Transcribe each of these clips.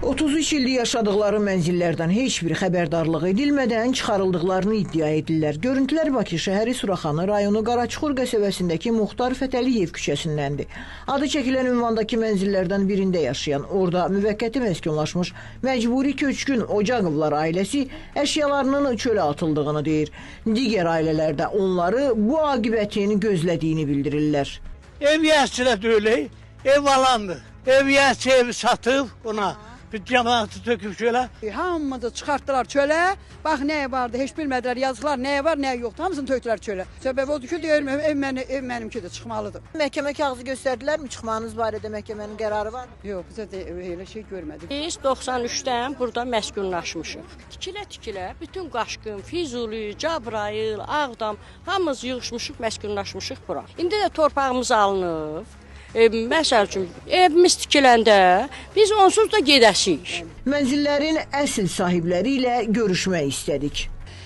33 illik yaşadıkları mənzillərdən heç bir xəbərdarlıq edilmədən çıxarıldıqlarını iddia edirlər. Görüntülər Bakı şəhəri Suraxanı rayonu Qaraçuxur qəsəbəsindəki Muxtar Fətəliyev küçəsindəndir. Adı çəkilən ünvandakı mənzillərdən birində yaşayan, orada müvəqqəti məskunlaşmış məcburi köçkün Ocaqovlar ailəsi əşyalarının çölə atıldığını deyir. Digər ailələr də onları bu aqibətin gözlədiyini bildirirlər. Ev yiyəsilə deyil, ev alandır. Ev yiyəsi evi satıb ona. Bir cəmaatı töküb şöyle. Hamımızı çıxartdılar çölə. Bax nə vardı, heç bilmədilər. Yazıqlar nə var, nə yoxdur. Hamısını tökdülər çölə. Səbəbi odur ki, deyirəm ev məni, ev mənimkidir, çıxmalıdır. Məhkəmə kağızı göstərdilərmi? Çıxmağınız barədə məhkəmənin qərarı var mı? Yox, bizə də elə şey görmədik. Biz 93-dən burada məskunlaşmışıq. Tikilə-tikilə bütün Qaşqın, Füzuli, Cəbrayıl, Ağdam hamımız yığışmışıq, məskunlaşmışıq bura. İndi də torpağımız alınıb. Məsəl üçün evimiz tikiləndə biz onsuz da gedəsik. Mənzillərin əsl sahibləri ilə görüşmək istədik.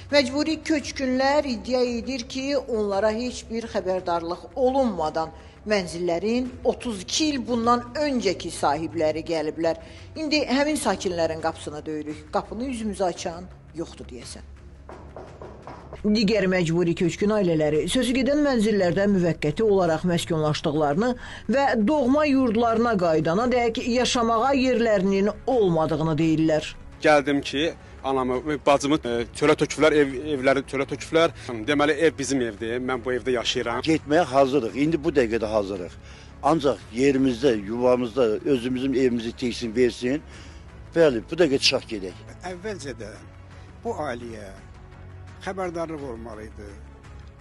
Məcburi köçkünlər iddia edir ki, onlara heç bir xəbərdarlıq olunmadan mənzillərin 32 il bundan öncəki sahibləri gəliblər. İndi həmin sakinlərin qapısını döyürük. Qapını üzümüzə açan yoxdur deyəsən. Digər məcburi köçkün ailələri sözü gedən mənzillərdə müvəqqəti olaraq məskunlaşdıqlarını və doğma yurdlarına qayıdana dək yaşamağa yerlərinin olmadığını deyirlər. Gəldim ki, anamı, bacımı çölə töküblər, evləri çölə töküblər. Deməli ev bizim evdir. Mən bu evdə yaşayıram. Getməyə hazırıq. İndi bu dəqiqədə hazırıq. Ancaq yerimizdə, yuvamızda özümüzün evimizi tiksin, versin. Bəli, bu dəqiqə çıxaq gedək. Əvvəlcədən bu ailəyə xəbərdarlıq olmalı idi.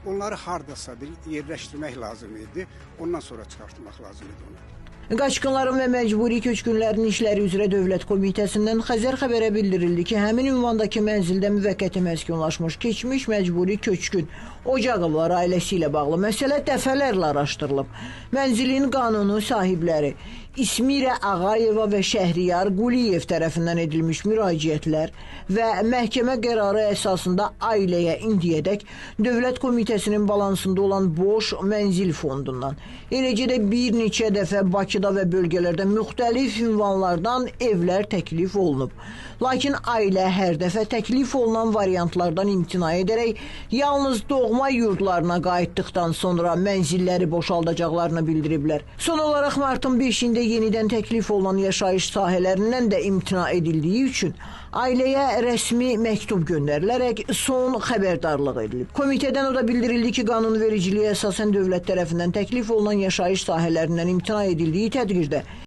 Onları hardasa bir yerləşdirmək lazım idi. Ondan sonra çıxartmaq lazım idi onu. Qaçqınların və məcburi köçkünlərin işləri üzrə Dövlət Komitəsindən Xəzər xəbərə bildirildi ki, həmin ünvandakı mənzildə müvəqqəti məskunlaşmış keçmiş məcburi köçkün Ocaqovlar ailəsi ilə bağlı məsələ dəfələrlə araşdırılıb. Mənzilin qanuni sahibləri İsmirə Ağayeva və Şəhriyar Quliyev tərəfindən edilmiş müraciətlər və məhkəmə qərarı əsasında ailəyə indiyədək Dövlət Komitəsinin balansında olan boş mənzil fondundan, eləcə də bir neçə dəfə Bakıda və bölgələrdə müxtəlif ünvanlardan evlər təklif olunub. Lakin ailə hər dəfə təklif olunan variantlardan imtina edərək yalnız doğma yurdlarına qayıtdıqdan sonra mənzilləri boşaldacaqlarını bildiriblər. Son olaraq martın 5-də yenidən təklif olunan yaşayış sahələrindən də imtina edildiyi üçün ailəyə rəsmi məktub göndərilərək son xəbərdarlıq edilib. Komitədən o da bildirildi ki, qanunvericiliyə əsasən dövlət tərəfindən təklif olunan yaşayış sahələrindən imtina edildiyi təqdirdə